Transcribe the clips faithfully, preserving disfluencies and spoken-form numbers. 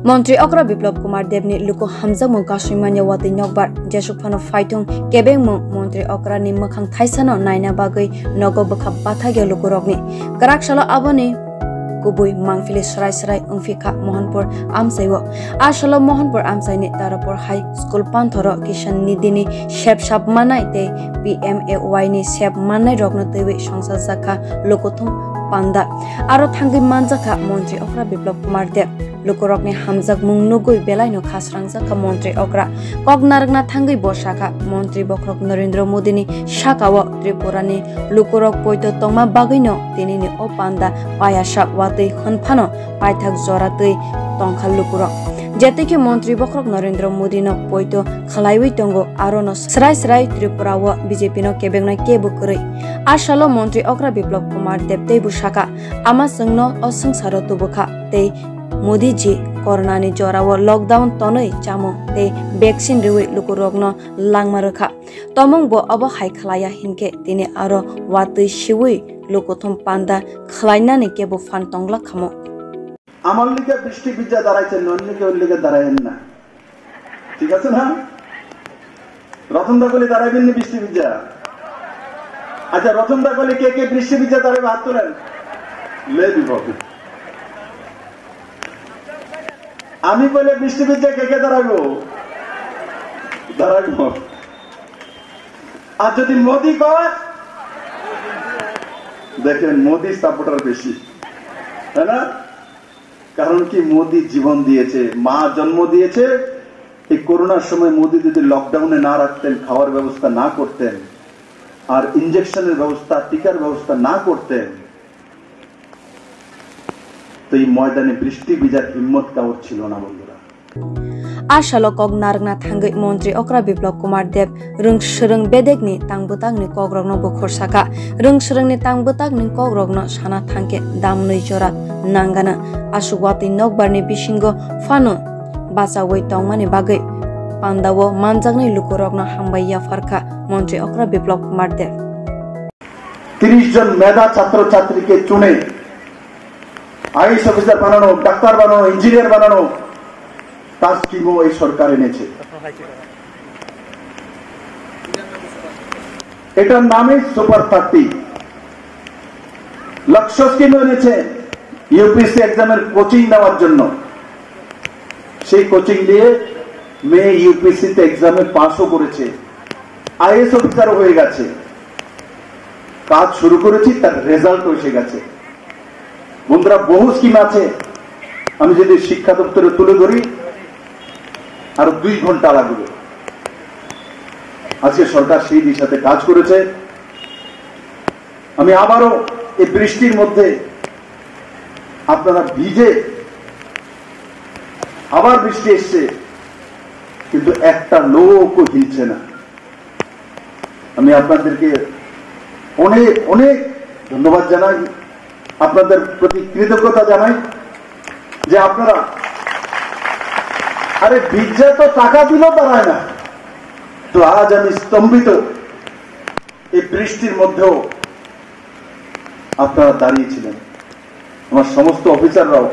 Montri okra Biplab Kumar Debni luku hamjakmung kasui manya watwi nokbar, jesuk phano phaithung kebengmung montri okrani mwkhang thaisano naina bagwi nogo bwkha bathakya lukurokni. Kwrak salo aboni kubui mangpili srai srai wngphi kha Mohanpur amchaio. A salo Mohanpur amchaini Tarapur High School panthoro Kisan Nidhini sep sap mannai tei P M A Y ni sep mannai rokno twiwi songsajak kha lukuthum panda. Aro thangwi manjak kha montri okra Biplab Kumar Deb. Lukurokni hamjakmung nugwi belaino khasrangjak kha montri okra. Kok narwkna thangwi bo sakha, montri bokhorok Narendra Modini sakao Tripurani lukurok poito tongma bagwino tinini o panda payasa watwi hwnphano paithak jora twi tongkha lukurok. Jetikhe montri bokhorok Narendra Modino poito khlaiwi tongo, arono srai srai Tripurao B J P no kebeknai kebo kwrwi. A salo montri okra Biplab Kumar Deb teibo sakha, ama chwngno o swngcharo tubukha tei Modi ji Corona ni jorao lockdown tonwi chamung tei vaccine rwui lukurokno langma rwkha. Tomung bo obo hai khlaiya hinkhe tini aro watwi siui lukuthum panda khlainani kebo phan tonglak khamo. আমার লিগে বৃষ্টি ভিজা দাঁড়াইছে, অন্য কেউ লিগে দাঁড়ায়েন না। ঠিক আছে না? রতন দা কলি দাঁড়াইবেন নি বৃষ্টি ভিজা? আচ্ছা, রতন দা কলি কে কে বৃষ্টি ভিজা দাঁড়াইবে হাত তোলেন। লে দিব। আমি বলে বৃষ্টি ভিজা কে কে দাঁড়াইবো? দাঁড়াইবো। আর যদি মোদি কয়, দেখেন মোদি সাপোর্টার বেশি, তাই না? কারণ কি, মোদি জীবন দিয়েছে, মা জন্ম দিয়েছে। এই করোনার সময় মোদি যদি লকডাউনে না রাখতেন, খাওয়ার ব্যবস্থা না করতেন, আর ইঞ্জেকশনের ব্যবস্থা, টিকার ব্যবস্থা না করতেন, তো এই ময়দানে বৃষ্টি ভিজার হিম্মত কারোর ছিল না, বন্ধুরা। A salo kok narwkna thangwi montri okra Biplab Kumar Deb rwng swrwng bedekni tangbwtakni kokrokno bo khorsa kha. Rwng swrwngni tangbwtakni kokrokno sana thangkhe damnwi jora nangana. Aswk watwi nokbarni bisingo phano bachaui tongmani bagwi pandao manjaknai lukurokno hambai yaphar kha montri okra Biplab Kumar Deb. তিরিশ জন মেধা ছাত্রছাত্রীকে চুনে IAS officer বানানো, ডাক্তার বানানো, ইঞ্জিনিয়ার বানানো, তার স্কিমও এই সরকার এনেছে। এটার নামই সুপার থার্টি। লক্ষ্য স্কিম এনেছে ইউপিএসসি এক্সামের কোচিং নেওয়ার জন্য। সেই কোচিং দিয়ে মেয়ে ইউপিএসসি তে এক্সামে পাসও করেছে, আইএস অফিসারও হয়ে গেছে। কাজ শুরু করেছি, তার রেজাল্ট এসে গেছে। বন্ধুরা, বহু স্কিম আছে, আমি যদি শিক্ষা দপ্তরে তুলে ধরি, আরো দুই ঘন্টা লাগবে। আজকে সরকার সেই দিশাতে কাজ করেছে। আমি আবারও এই বৃষ্টির মধ্যে আপনারা ভিজে, আবার বৃষ্টি এসছে, কিন্তু একটা লোকও হিলছে না। আমি আপনাদেরকে অনেক অনেক ধন্যবাদ জানাই, আপনাদের প্রতি কৃতজ্ঞতা জানাই যে আপনারা, আরে, ভিজা তো টাকা দিলেও দাঁড়ায় না। তো আজ আমি স্তম্ভিত, এই বৃষ্টির মধ্যেও আপনারা দাঁড়িয়েছিলেন। আমার সমস্ত অফিসাররাও,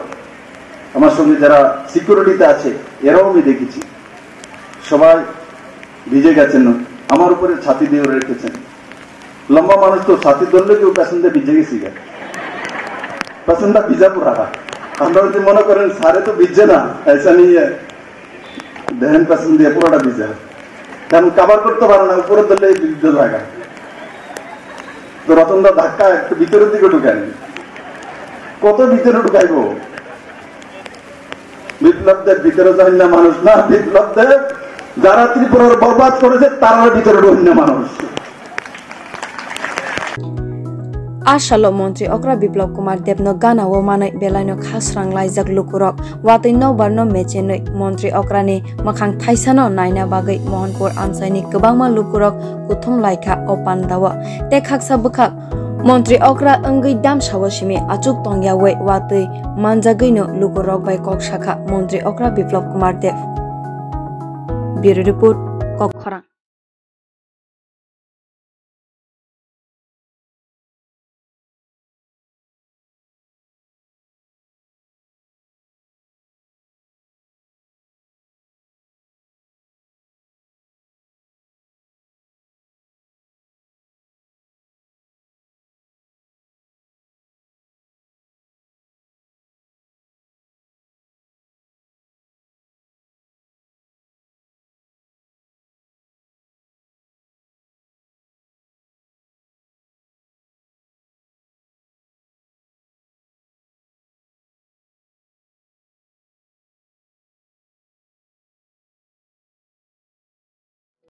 আমার সঙ্গে যারা সিকিউরিটিতে আছে, এরাও আমি দেখেছি, সবাই ভিজে গেছেন, আমার উপরে ছাতি দিয়ে রেখেছেন। লম্বা মানুষ তো ছাতি ধরলে কেউ পেছন দিয়ে ভিজে গেছি গা, পেছনটা ভিজা পুরাটা। আপনারা যদি মনে করেন স্যারে তো ভিজছে না, ऐसा नहीं है। দেখেন পেছন দিয়ে পুরোটা ভিজা, কারণ কভার করতে পারে না, উপরে ধরলে এই ভিজতে জায়গা। তো রতনদা ধাক্কা একটু ভিতরের দিকে ঢুকায়নি, কত ভিতরে ঢুকাইবো? বিপ্লব দেব ভিতরে যাইন না মানুষ না, বিপ্লব দেব যারা ত্রিপুরার বরবাদ করেছে তারা ভিতরে ঢুকেন না মানুষ। A salo montri okra Biplab Kumar Debno ganao manwi belaino khasrang laijak lukurok. Watwi nokbarno mechenwi montri okrani mwkhang thaisano naina bagwi Mohanpur amchaini kwbangma lukurok kuthum laikha o pandao. Tei khaksa bwkhak montri okra wngwi damsao simi achuk tongyawi watwi manjagwino lukurok bai kok sakha montri okra Biplab Kumar Deb. Bureau Report, Kokkhorang.